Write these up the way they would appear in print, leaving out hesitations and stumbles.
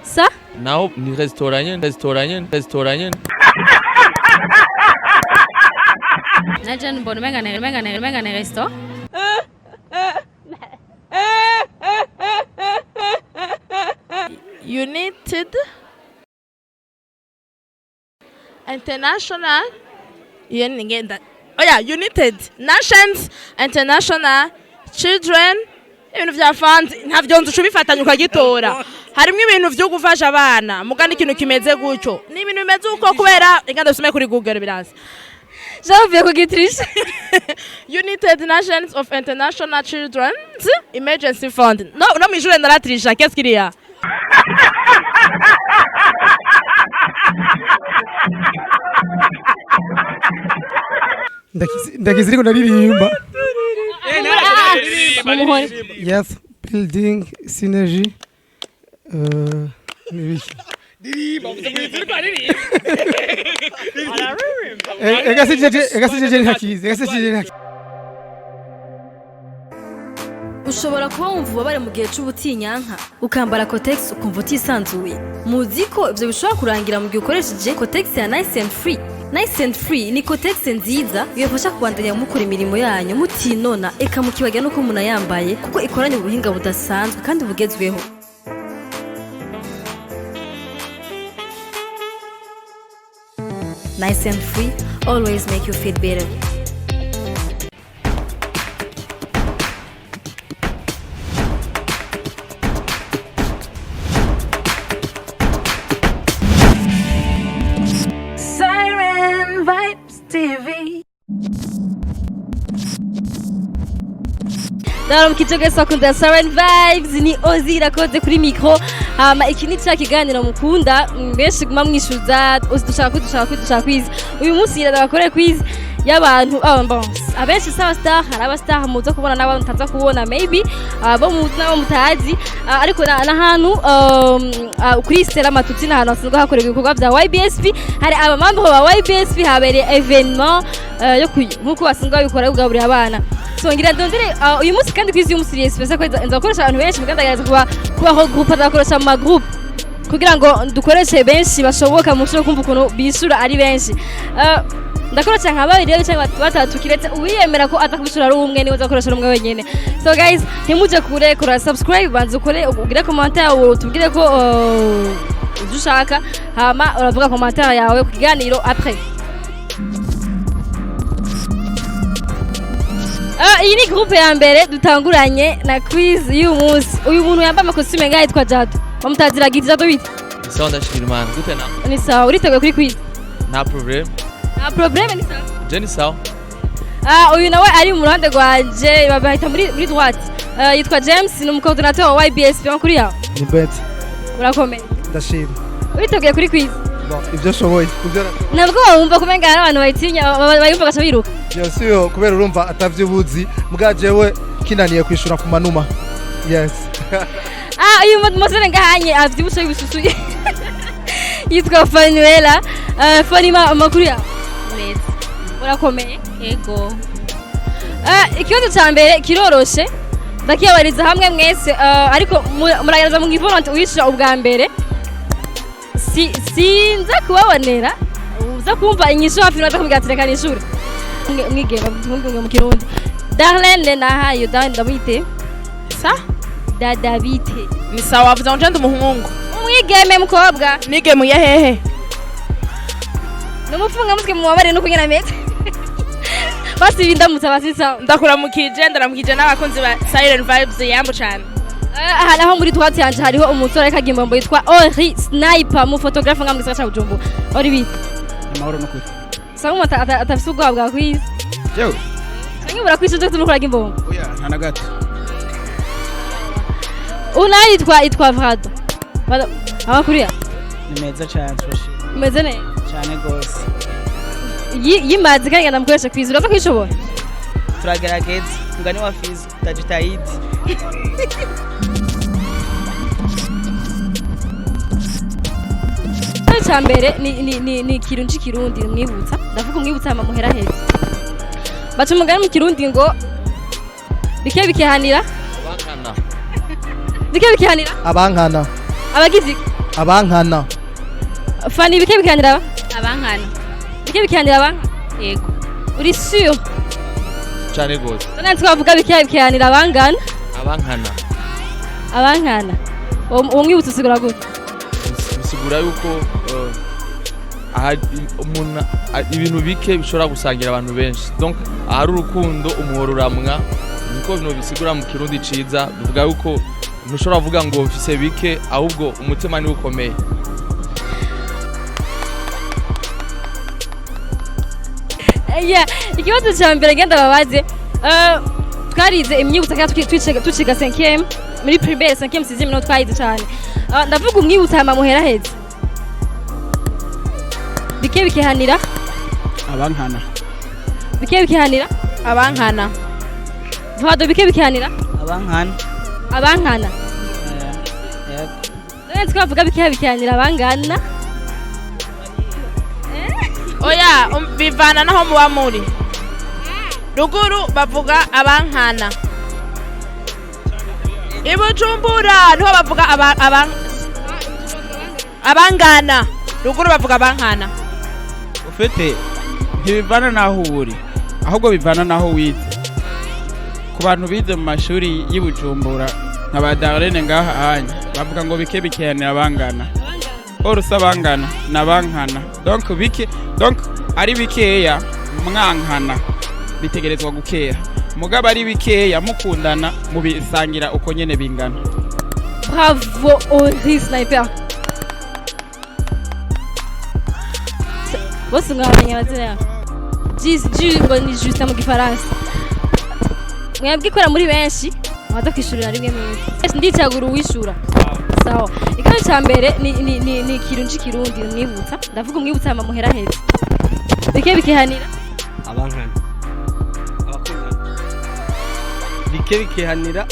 Sa. Naho ni restaurant nyene, restaurant nyene, restaurant nyene. Naje mbona umenga ni resto. United International, iyo ni ngenda, oya, United Nations International Children, ibintu vya fund ntavyo nzi, uca ubifatanya ukagitora. Harimo ibintu vyo gufasha abana muga ikintu kimeze gutyo, ni ibintu bimeze uko kubera inganda bisome kuri Google biraza. Javuye kugitirisha. United Nations of International Children's Emergency Fund. No, no mwishure naratirisha. Qu'est-ce qu'il y a? Ndakizi ariko ndaririmba. Mumuhore. Youth building synergy, n'ibiki. Ega si jeje ntakizi, ega si jeje ntakizi. Ushobora kuba wumva ububabare mu gihe c'ubutinyanka, ukambara Kotex ukumva utisanzuye. Muzi ko ivyo bishobora kurangira mu gihe ukoresheje Kotex ya Nice and Free. Nice and Free ni Kotex nziza ibafasha kubandanya mukora imirimo yanyu mutinona, eka mukibagira nuko munayambaye, kuko ikoranye ubuhinga budasanzwe kandi bugezweho. Nice and Free always make you feel better. Siren Vibes TV. Ndaramukije mwese bakunda Siren Vibes, ni Ozi irakoze kuri micro. Hama iki ni cya kiganiro mukunda, benshi guma mwishuza Ozi dushaka quiz, dushaka quiz, dushaka quiz. Uyu munsi ndabakore quiz y'abantu, bon, abenshi si aba star, hari aba star muza kubona n'abo mutaza kubona, maybe abo muzi n'abo mutazi. Ariko n'ahantu kuri Stella Matutina, ahantu hasanzwe hakorerwa ibikorwa bya YBSP, hari aba membre ba YBSP, habereye événement yo nk'uko basanzwe babikora, kugaburira abana. So ngira ndondere uyu munsi kandi quiz y'umunsi iri special ko nza gukoresha abantu benshi, kandi ndagerageza kuba groupe, ndakoresha mu ma groupe kugira ngo dukoreshe benshi bashoboka, mushobore kumva ukuntu bishura ari benshi. Ndakoresha nka babiri rero cyangwa batatu, kiretse uwiyemera ko aza kubishura ari umwe, niwe azakoresha ari umwe wenyene. So guys, ntimuje kure, kora subscribe, banza ukore, ugire commentaire, utubwire ko ivyo ushaka, hama uravuga commentaire yawe ku kiganiro après. Iyi ni groupe ya mbere dutanguranye na quiz y'uyu munsi. Uyu muntu yambaye amakositime ngaha yitwa Jado, bamutazira Giti. Jado, bite? Ni sawa, ndashimira Imana. Gute na? Ni sawa. Uriteguye kuri quiz? Nta problème. Nta problème, ni sawa. Je ni sawa. Uyu nawe ari mu ruhande rwanje, bahita muri droite. Yitwa James, ni umu coordinateur wa YBSP. Amakuru yawe? Ni bet. Urakomeye? Ndashima. Uriteguye kuri quiz? Bon, ibyo nshoboye, ibyo nashoboye. Ntabwo wumva kumenga hari abantu bayitinya, bayumva bagaca biruka? Bien sûr, kubera urumva atavyo ubuzi mbwa jewe kinaniye kwishura ku manuma, yes. Uyu musore ngahanye avyibushe bisusu yitwa Fanuela. Fanima, amakuru yawe? Meza. Urakomeye? Ego. Ikibazo ca mbere kiroroshe, ndakiyabariza hamwe mwese, ariko muragereza mu givolante uyishura ubwa mbere. Si sinza kubabonera, uza kumva inyishu hafi naza kumubwira ati reka nishure. Mwigeme mwigeme mu Kirundi, Darlene Nahayo, Darlene ndamwite. Sa. Dadabite. Ni sawa, wavuze ngo nje ndi umuhungu. Umwigeme, mukobwa. Nigemuye hehe? Ni umufungamutwe, mubabare no kunyana meze basi bindamutsa basi, sawa. Ndakuramukije, ndaramukije n'abakunzi ba Siren Vibes, yambu cane. Aha naho muri droite yanje hariho umusore ariko agira imbombo yitwa Ori Sniper, mu photographe nga mu gisagara ca Bujumbura. Ori, bite? Amahoro n'ukuri. Sanga umuntu atafise ubwoba bwa quiz? Jewe? Canke burakwishe cyo tumukora imbombo? Oya, nta na gato. Una yitwa Vrado. Vrado, amakuru ya? Ni meza cyane, turashima. Umeze neza? Cyane gose. Yimaze kandi ngenda mukoresha quiz, uraza kwishobora? Turagerageza, mugani wa Fizo, tutajitahidi. Ikibazo ca mbere ni ikirundi c'ikirundi umwibutsa. Ndavuga umwibutsa hama muhera heza. Baca umugani mu Kirundi ngo bike bikihanira Bankana. Bike bikihanira Abankana. Abagize iki? Abankana. Fani, bike bikihanira aba? Abankana. Bike bikihanira abankana? Yego. Uri sûr? Cyane gose. None twavuga bike bikihanira abangana? Abankana. Abankana. Uwo mwibutso usigura gute? Bisigura yuko aha umuntu ibintu bike bishobora gusangira abantu benshi, donc ahari urukundo umuhoro uramwa, niko bino bisigura mu Kirundi ciza. Bivuga yuko ntushobora kuvuga ngo mfise bike, ahubwo umutima niwo ukomeye. Yeah, ikibazo cya mbere ngenda babaze, twarize imyibutso kandi tuciga 5e muri primaire, 5e, 6e, no twayize cyane. Ndavuga umwibutso hama muhera heze. Bike bikihanira? Abankana. Bike bikihanira? Abankana. Vado, bike bikihanira? Abankana. Abankana. Yego. None twavuga bike bikihanira abangana? Oya, bivana naho muba muri. Ruguru bavuga abankana, i Bujumbura niho bavuga abangana. Ruguru bavuga abankana. Ufite ntibivana n'aho uri, ahubwo bivana n'aho wize. Ku bantu bize mu mashuri y'i Bujumbura nka ba Darlene ngaha hanya, bavuga ngo bike bikehanira abangana. Oro si abangana, ni abankana. Donc bike, donc ari bikeya mwankana bitegerezwa gukeha, mugabo ari bikeya mukundana mubisangira uko nyene bingana. Bravo Ori Sniper. Bose mwabamenye amazina yabo. G ngo ni Justin mu Gifaransa. Mwebwe ikora muri benshi mwaza kwishurira rimwe mwese. Ndicagura uwishura. Sawa. Ikibazo cya mbere ni ikirundi c'Ikirundi, umwibutsa. Ndavuga umwibutsa hama muhera heza. Bike bikihanira? Abankana, abakundana. Bike bikihanira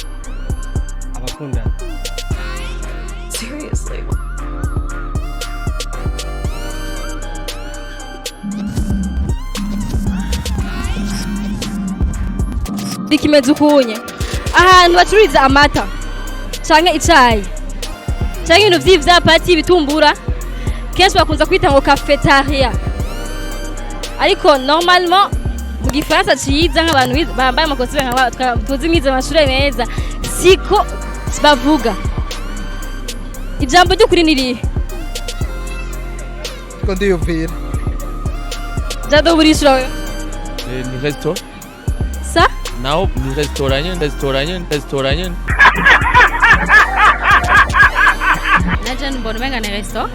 abakundana. Seriously. Rikimeze ukunye. Ahantu bacururiza amata canke icayi canke ibintu vy'ivyapati, ibitumbura, kenshi bakunze kwita ngo cafetaria, ariko normalement mu Gifaransa ciza, nk'abantu bambaye amakositime nka tuzi mwize amashure meza, siko bavuga. Ijambo ry'ukuri ni rihe? Ko ndiyumvira. Jado, burishura wewe. Ni resto. Sa? Naho ni resitora nyene, resitora nyene, resitora nyene. Naje mbona umenga ni resto.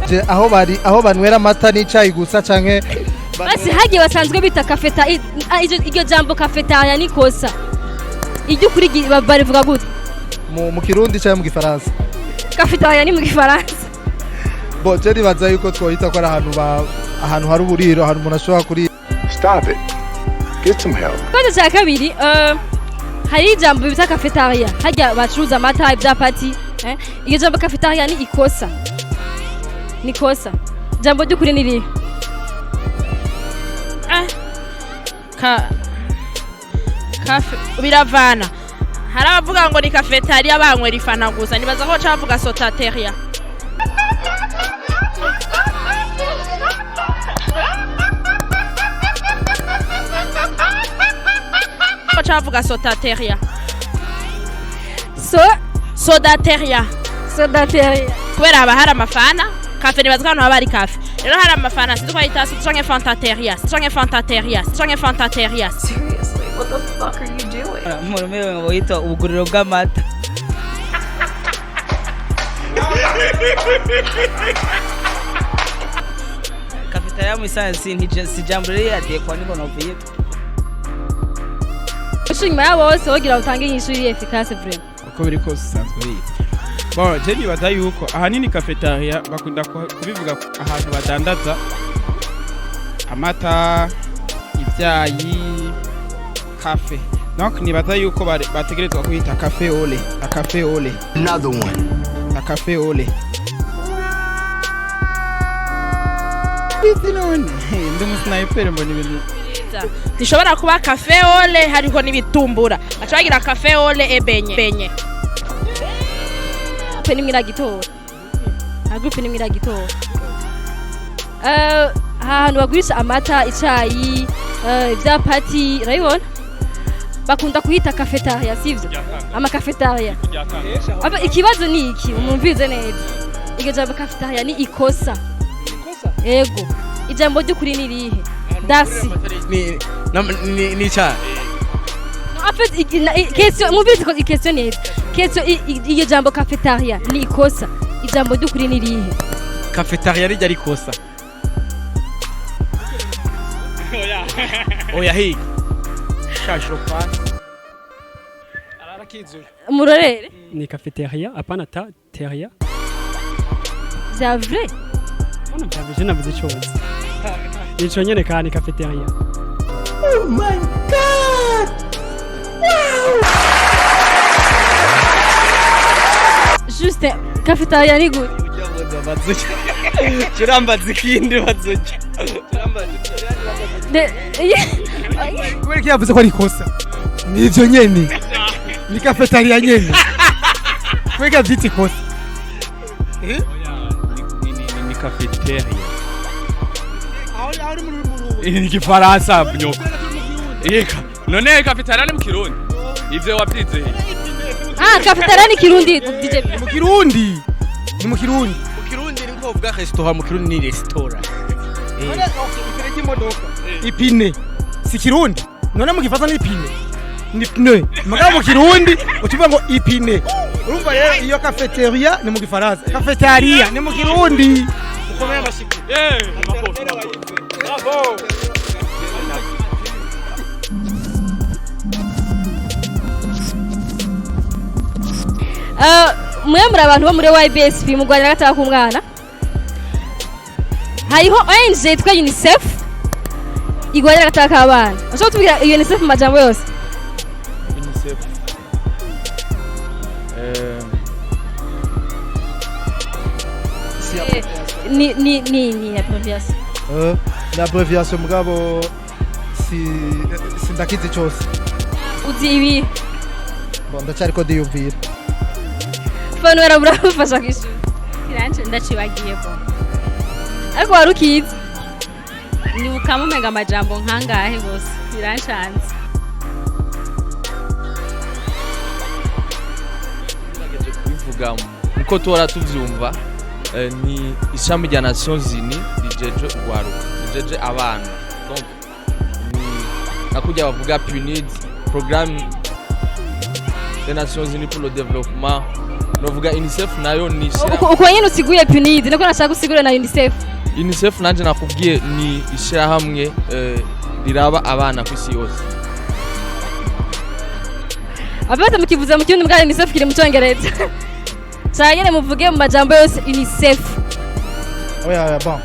Je, aho bari, aho banywera amata n'icayi gusa canke? Basi hagiye basanzwe bita cafeta iryo jambo cafetaria ni kosa. Iry'ukuri barivuga gute? Mu Kirundi canke mu Gifaransa? Cafetaria ni mu Gifaransa. Bo je nibaza yuko twohita ko ari ahantu ba ahantu hari uburiro, ahantu umuntu ashobora kuri. Stop it. Get some help. Ikibazo cya kabiri, hari ijambo bita cafetaria harya bacuruza amata, ibyapati, eh? Iryo jambo cafetaria ni ikosa, ni kosa. Ijambo ry'ukuri ni rihe? Ah. Ka kafe biravana. Hari abavuga ngo ni cafetaria banywera ifana gusa. Nibaza ko baca bavuga sotateria. Baca bavuga sotateria. So? Sodateria. Sodateria. Kubera haba hari amafana kafe. Nibaza ko hano haba hari kafe, rero hari amafana, sinzi ko bayita canke fantateria, canke fantateria, canke fantateria. Seriously, what the fuck are you doing? Mu rurimi ngo bita ubuguriro bw'amata. Cafetaria mu isansi si ijambo riri adekwa, niko novyitwa. Usha inyuma ya bose wogira utange inyishu iri efficace vraiment. Uko biri kose usanzwe bizi. Bon, je nibaza yuko ahanini cafetaria bakunda kubivuga ahantu badandaza amata, ibyayi, kafe. Donc nibaza yuko bategerezwa kuhita café au lait, a café au lait. Another one. A café au lait. Bizi none ndi umusniper, mbona ibintu. Umviriza, ntishobora kuba café au lait hariho n'ibitumbura, baca bagira café au lait et beignet beignet. Groupe nimwe iragitora, nta groupe nimwe iragitora. Ahantu bagurisha amata, icayi, ivyapati, urabibona, bakunda kuhita cafetaria, sivyo? Amakafetaria. Aba ikibazo ni iki, umumvize neza: iryo jambo cafetaria ni ikosa? Ego, ijambo ry'ukuri ni irihe, Dasi? Ni icyayi. No, en fait, question, mwumvise ko question neza. Question, iryo jambo cafetaria ni ikosa, ijambo ry'ukuri ni irihe? Cafetaria rijya rikosa, oya, higa. Shasho pass. Murorere. Ni cafeteria, hapana ta teria. Vya vrai? Mbona vyavije, navuze iconzi. Nico nyene kandi cafeteria. Oh my God! Wow! Juste, cafetaria ni gute? Turambaza ikindi bazoja. Kubera ko yavuze ko ari ikosa, nivyo nyene, ni cafetaria nyene. Kubera ko yavyita ikosa? Ni cafeteria. Igifaransa nyoko. Eka none cafeteria ni mu Kirundi? Ivyo wavyize he? Ah, cafetaria ni Kirundi, DJ? Mu Kirundi, ni mu Kirundi. Mu Kirundi ni nko uvuga restaurant, mu Kirundi ni restaurant. None ipine ry'imodoka, ipine si Kirundi? None mu Gifaransa ni ipine, ni pneu, mugabo mu Kirundi utuvuga ngo ipine. Urumva rero, iyo cafeteria ni mu Gifaransa, cafetaria ni mu Kirundi. Ukomeye amashyi. Bravo. Mwe muri abantu bo muri YBSP mu Rwanda gataka k'umwana, hariho ONG yitwa UNICEF igwanira agataka k'abana. Ushobora kutubwira UNICEF mu majambo yose? UNICEF. Ni abbreviation. Ni abbreviation, mugabo si sindakizi cyose. Uzi ibi? Bon, ndacyariko ndiyumvira. Fano barabufasha kwishura. Kiranje ndacibagiye bo. Ariko wari ukizi? Nibuka umenga amajambo nkangahe gose, biranshanze. Tugerageje kubivuga uko tuhora tuvyumva, ni ishami rya Nations Unies rijeje urwaruka, rijeje abana. Donc ni nka kurya bavuga PNUD, programme des Nations Unies pour le développement. Novuga UNICEF nayo ni Uko nyene usiguye PNUD, niko nashaka gusigura na UNICEF. UNICEF nanje nakubwiye ni ishirahamwe riraba abana ku isi yose. Abata mukivuza mu Kirundi, mbwa UNICEF kiri mu Cyongereza. Cyane nyene muvuge mu majambo yose UNICEF. Oya, bon,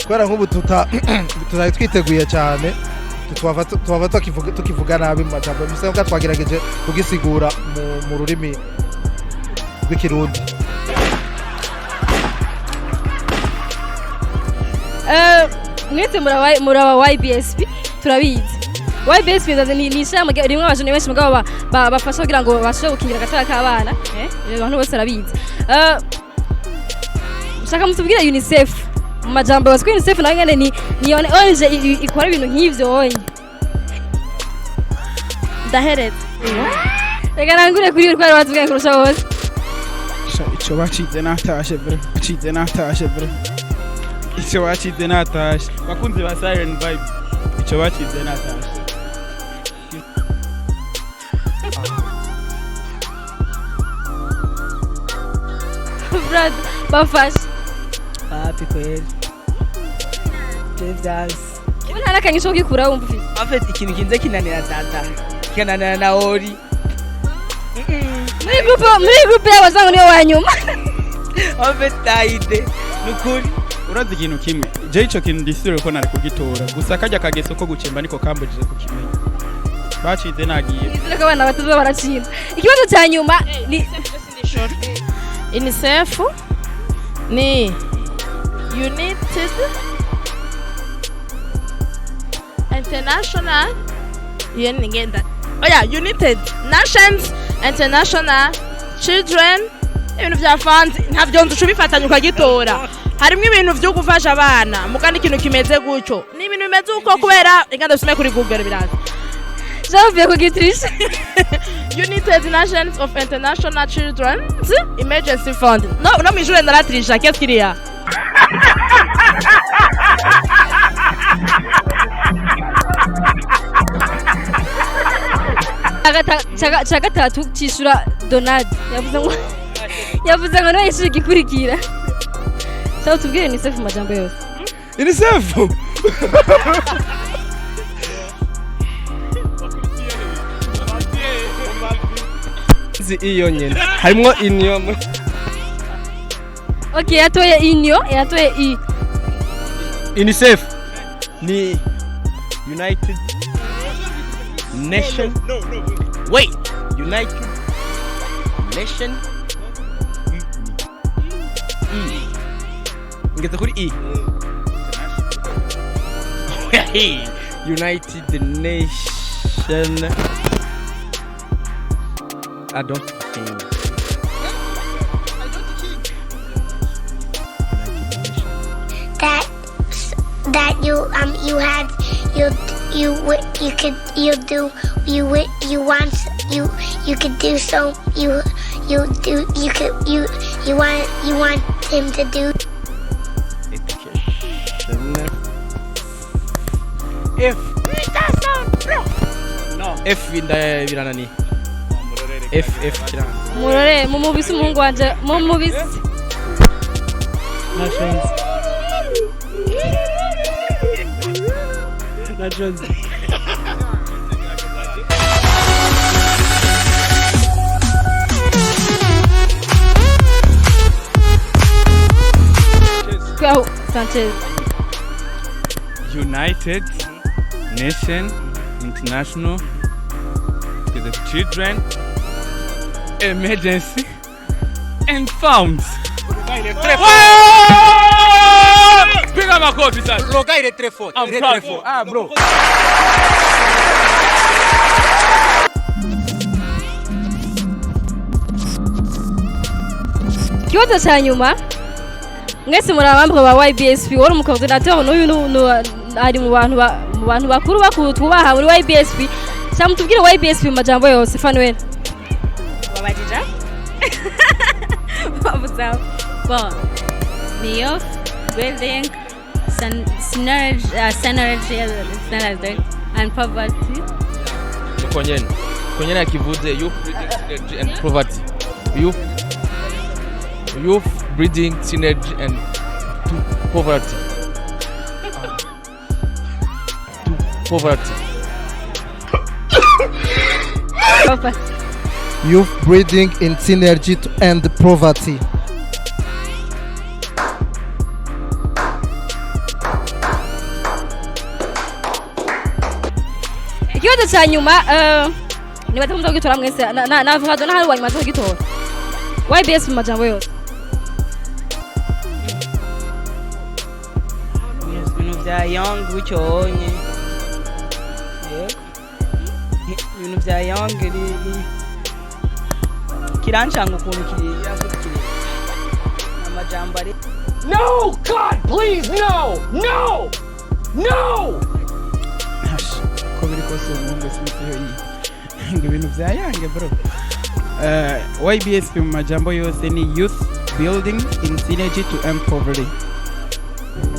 kubera nk'ubu tutari twiteguye cyane, twava tukivuga nabi mu majambo musa, twagerageje kugisigura mu rurimi rw'Ikirundi. Mwese muraba YBSP, turabizi. YBSP ni ishirahamwe rimwe abajene benshi mugabo bafasha kugira ngo bashobore gukingira agatara k'abana, abantu bose barabizi. Shaka mutubwire UNICEF mu majambo yose, ko UNICEF nayo nyene ni ONG ikora ibintu nk'ivyo onye. Ndahereza. Reka nangure kuri urwo batubwiye kurusha bose. Sha, ico bacize natashe bre, bacize natashe bre, ico bacize natashe. Bakunzi ba Siren Vibe, ico bacize natashe. Brad, bafashe. Wapi kweli, je vyanse. Ubu nta n'akanyisho kukikura wumva ufite? En fait, ikintu kinze kinanira dada, kikananira na Ori. Muri groupe y'abazangu niwe wa nyuma. En fait, tayide nukuri. Urazi ikintu kimwe, je ico kintu ndisire ko nari kugitora, gusa kajya kageso ko gucemba niko kambujije kukimenya. Bacize nagiye. Nizere ko abana batazoba baracinda. Ikibazo cya nyuma ni UNICEF ni United International iyo ngenda oya United Nations International Children, ibintu vya fund ntavyo nzi, uca ubifatanya ukagitora. Harimwo ibintu vyo gufasha abana muga n'ikintu kimeze gutyo, ni ibintu bimeze uko kubera reka ndabisome kuri Google biraza. Javuye ku gitirisha. United Nations of International Children's Emergency Fund. No, no mw'ishure naratirisha. Qu'est-ce qu'il y a? Ca gatatu cishura Donald yavuze ngo niwe yishura igikurikira. Shaka tubwire UNICEF mu majambo yose. UNICEF. Nzi iyo nyene harimwo inyo. Okay, yatoye inyo, yatoye i. UNICEF ni United Nation. Wait, United Nation I. Ngeze kuri I. United Nation. I don't think. That you had you you you could you do you you want you could do so you you do you could you you want him to do. Education. F. No. F inda biranani. F F kiranga. Murore mumubise umuhungu wanje mumubise. Nations. Nations. Kwaho Sanchez. United Nation International to the Children Emergency and Funds. Piga makofi sasa. Le gars il est très fort. I'm Il est proud. très fort. Ah bro. Ikibazo cya nyuma, mwese muri abambwe ba YBSP, wari umucoordinateur n'uyu ari mu bantu bakuru bakuru twubaha muri YBSP. Sha mutubwire YBSP mu majambo yose, Fanuel. Wabajija wabuza bon ni youth building synergy and poverty. Uko nyene, uko nyene yakivuze: youth breeding synergy and poverty, youth breeding synergy and to poverty, to poverty. Papa. Youth breeding in synergy to end poverty. Ikibazo cya nyuma, niba muza kugitora mwese na Avocado n'ahari wanyuma aza kugitora. YBS mu majambo yose. Ibintu bya young gutyo wonye, yego, ibintu bya young ni kirancanga ukuntu kiri kiri amajambo ari. No! God, please, no! No! No! Ko biri kose uwo muhungu sinzi iyo yize ngo ibintu bya yange bro. YBSP mu majambo yose ni youth building in synergy to end poverty.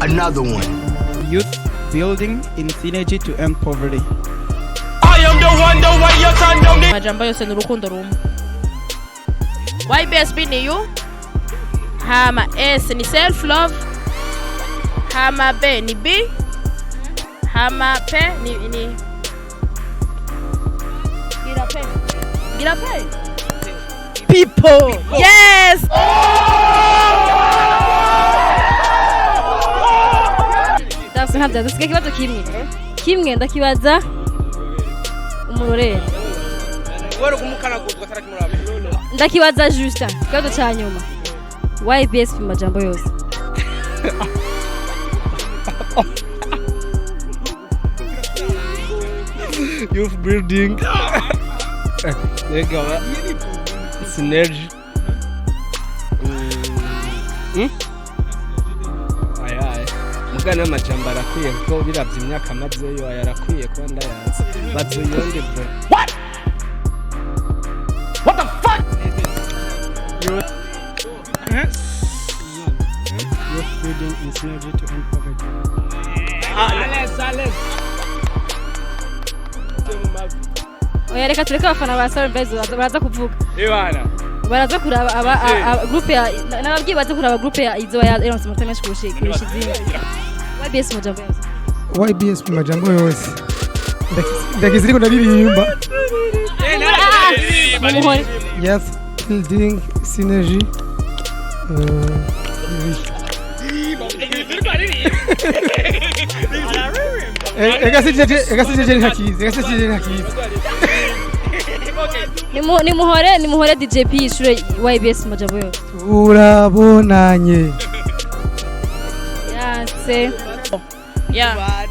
Another one. Youth building in synergy to end poverty. I am the one, the way your son don't need. Amajambo yose ni urukundo rumwe. YBSB ni U, hama S ni self love, hama B ni B, hama P ni gira P, gira P, people, yes. Dasi ntabyo dusigaye ikibazo kimwe kimwe, ndakibaza umurorere. Wewe kumukanaguzwa atarakimuraba. Ndakibaza Justin, ikibazo cya nyuma, YBS mu majambo yose. Youth building. Yego synergy. Aya aya. Mugana amajambo arakwiye kuko biravye imyaka amazeyo, aya arakwiye kuba ndayazi. Bazuyonde bro. What? What the fuck? Youth building in synergy to end poverty. Ales, Ales. Oya, reka tureke abafana ba Siren Vibes baraza kuvuga. Ibana. Baraza kuraba aba groupe ya nababwiye, baza kuraba groupe ya izoba yaronse amanota menshi kurusha izindi. YBS mu jambo yose. YBS mu majambo yose. Ndakizi ariko ndaririmba. Muhore. Youth building synergy. Ega si jeje ntakizi, ega si jeje ntakizi. Nimuhore, nimuhore DJ P ishure YBS mu majambo yose. Turabonanye. Yase. Yeah.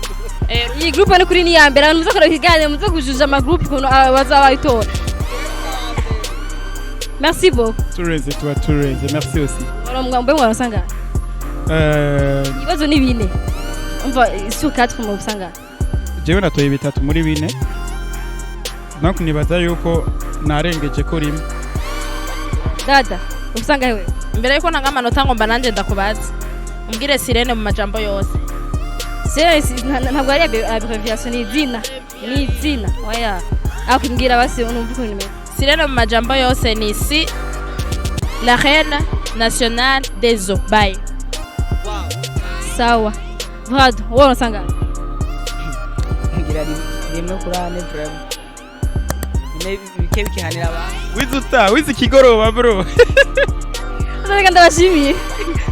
Iyi groupe ni kuri ni ya mbere, abantu muze kureba ikiganiro, muze kujuja ama groupe ukuntu bazaba bayitora. Merci beaucoup. Tureze, tuba tureze, merci aussi. Mbe mwarosanga. Ibibazo ni bine. Umva, sur 4 mu usanga. Jewe natoye bitatu muri bine, donc nibaza yuko narengeje ko rimwe. Dada, usanga hewe. Mbere yuko ntanga amanota, ngomba nanjye ndakubaza, umbwire sirene mu majambo yose. Sirene ntabwo ari abbreviation, ni izina. Ni izina. Oya. Akumbwira basi unumva ukuntu imeze. Sirene mu majambo yose ni si la reine nationale des eaux. Bye. Sawa. Brad, wowe usanga. Ngira rimwe kuri ane vraiment, bine bike bikihanira abantu. Wize uta wize ikigoroba bro. Reka ndabashimiye.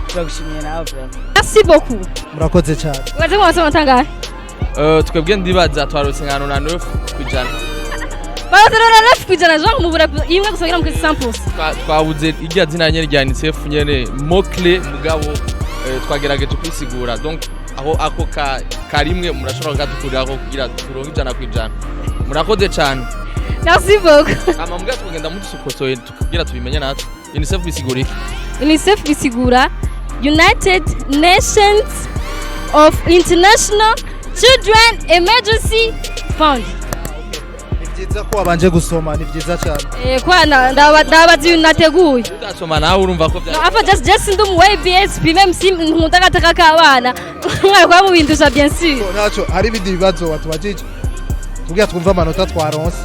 Turagushimiye nawe vraiment. Merci beaucoup. Murakoze cyane. Waze mu wasoma tangahe? Twebwe ndibaza twarose nka 99%. Baze 99%, genre mubura imwe gusa kugira ngo 100%. Twabuze irya zina nyene rya UNICEF nyene, mot clé, mugabo twagerageje kwisigura, donc aho ako ka karimwe murashobora kugadukuriraho kugira turonke 100%. Murakoze cyane. Merci beaucoup. Ama mbwa tukagenda mudusukosoye tukugira tubimenye natwe. UNICEF bisigura iki? UNICEF bisigura United Nations of International Children Emergency Fund. Ni byiza ko wabanje gusoma, ni byiza cyane. Kwa ndabaza ibintu nateguye. Udasoma nawe urumva ko No, afa just ndi mu YBSP, même si nkunda agataka k'abana. Mwari kwa mubindusha bien sûr. So, ntacyo, hari ibindi bibazo watubajije tubwira twumve amanota twaronse.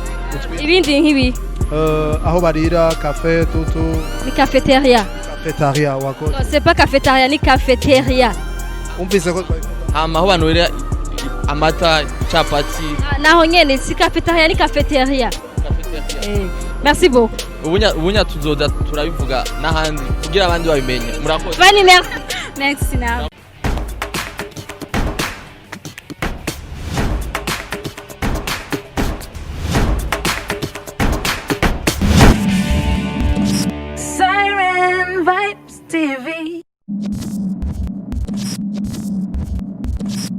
Ibindi nk'ibi. Aho barira café tutu. Ni cafeteria. Cafetaria wakoze. Non, c'est pas cafeteria, ni cafeteria. Umvise ko Hama aho banywera amata, capati. Naho nyene si cafeteria, ni cafeteria. Merci beaucoup. Ubunya tuzoza turabivuga n'ahandi kugira abandi babimenye. Murakoze. Fanny, merci. Merci nawe.